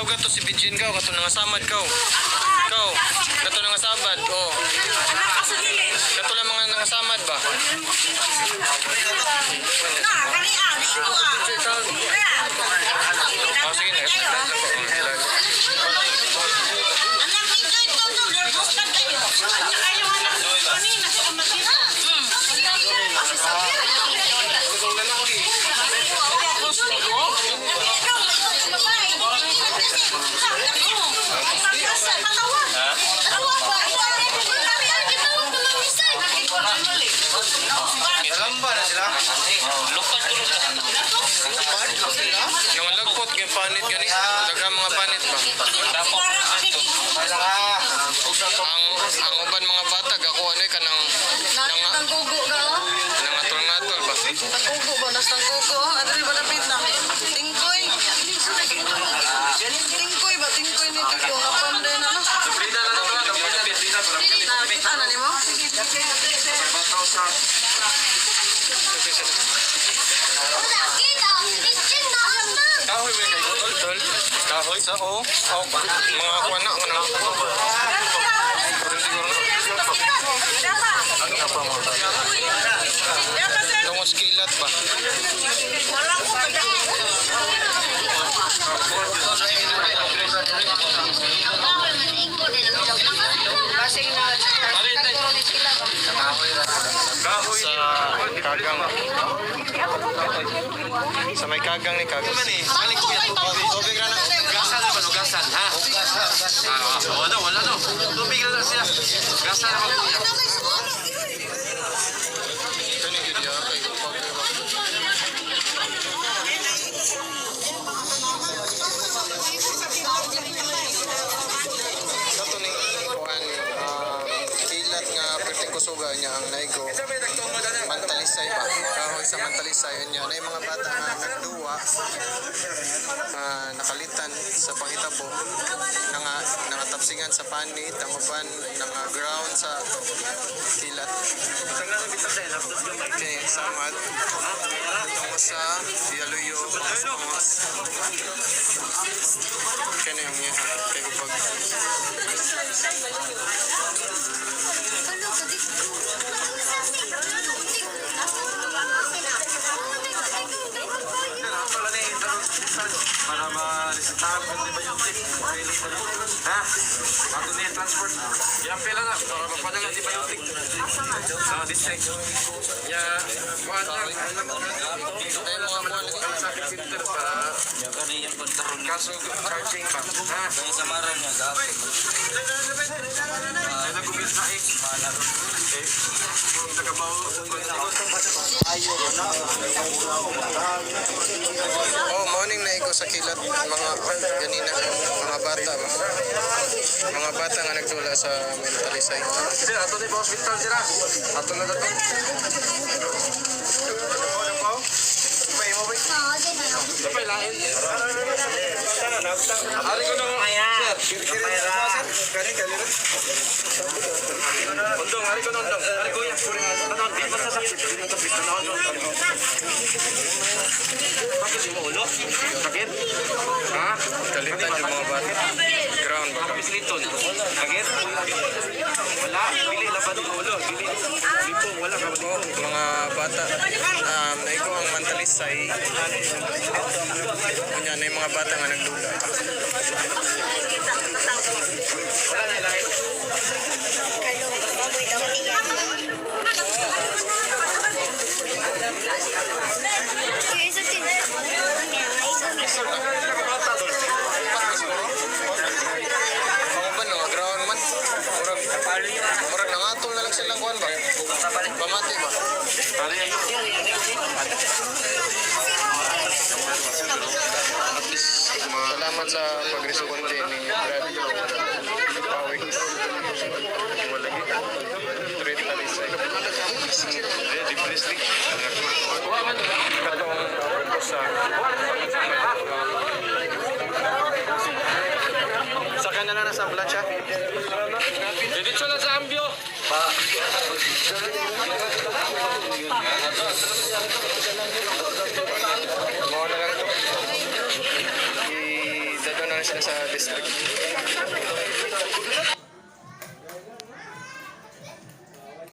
Sugat to si Bijin ka, kato nangasamad ka. Ikaw, kato nangasabad, oh. Kato lang mga nangasamad ba? Oh, sige na. Lamba na sila. Lupad ko sila. Yung lagpot, yung panit gani. Daghang mga panit ba? Ang uban mga bata ako ano eh, kanang Nang tanggugo ka, oh. nangatol-ngatol ba? Tanggugo ba? Nas tanggugo, oh. Ano ba napit na? Tingkoy. Tingkoy ba? Tingkoy ni Tito. Napanday na, no? Brida na lang. Brida para Nakita na ni mo? bataw sa Kahoy ba kay tol? Tol? Kahoy sa o? O mga kuan na kanang. Ano pa mo? Tungod sa kilat ba? Basing na. Tanggugo ni sila. kahoy. Sa kagang. Sa may kagang ni kagang. Tubig ra na. Gasan na ba? No? Gasan, ha? Ah, wala, wala no. Tubig na lang siya. Gasan na ba kuya? Kani gyud ya kay upag ba. Kato ning kuan kilat nga perting kusuga niya ang naigo. Mantalisay ba? Kahoy sa Mantalisay niya. Na mga bata nga nagduwa nakalitan sa panghitabo nanga nangatapsingan sa panit ang uban nanga ground sa kilat. Okay, samad tungo sa Dialuyo, Bangos. Kani ang iya kay upag. Para ma-resetahan kung di ba yung tip. Ha? Ato na yung transport. Yan pila na. Para mapadala di ba yung tip. Sa district. Ya, kuhan na. Ay mga kuan lagi. Sakit center para kaso charging ba? Ha? Ay, nag-gumil sa eh. Eh, kung tagabaw, Oh, morning na ikaw sa kilat mga ganina mga bata ba. Mga bata nga nagdula sa Mentalisay. Sir, ato na yung hospital, sir. Ah. Ato na dato. Kapay lain. Ari ko nung, sir. Undong, ari ko nung, undong. Ari ko yan. Ano, di ba sa sakit? Di na sakit. Ano, ano, ano. Bakit yung ulo? Sakit? Ha? Kalitan yung mga bata. Ground ba? Kapis liton. Sakit? Wala. Dili laban ng ulo. Dili. Dito, wala ka ba Oh, mga bata. Naigo ang Mantalisay. Kunya na yung mga bata nga nagdula. Wala na ilahin. Mga ba no, ground man. Murag murag nangatol na lang silang kuan ba? Pamati ba? Salamat sa pagresponde ni Brad Pawi. Trade Talisay. Katong sa Saka na lang sa ambulansya. Diretso lang sa ambyo. Mao na lang to. I-dado na Na sila sa district.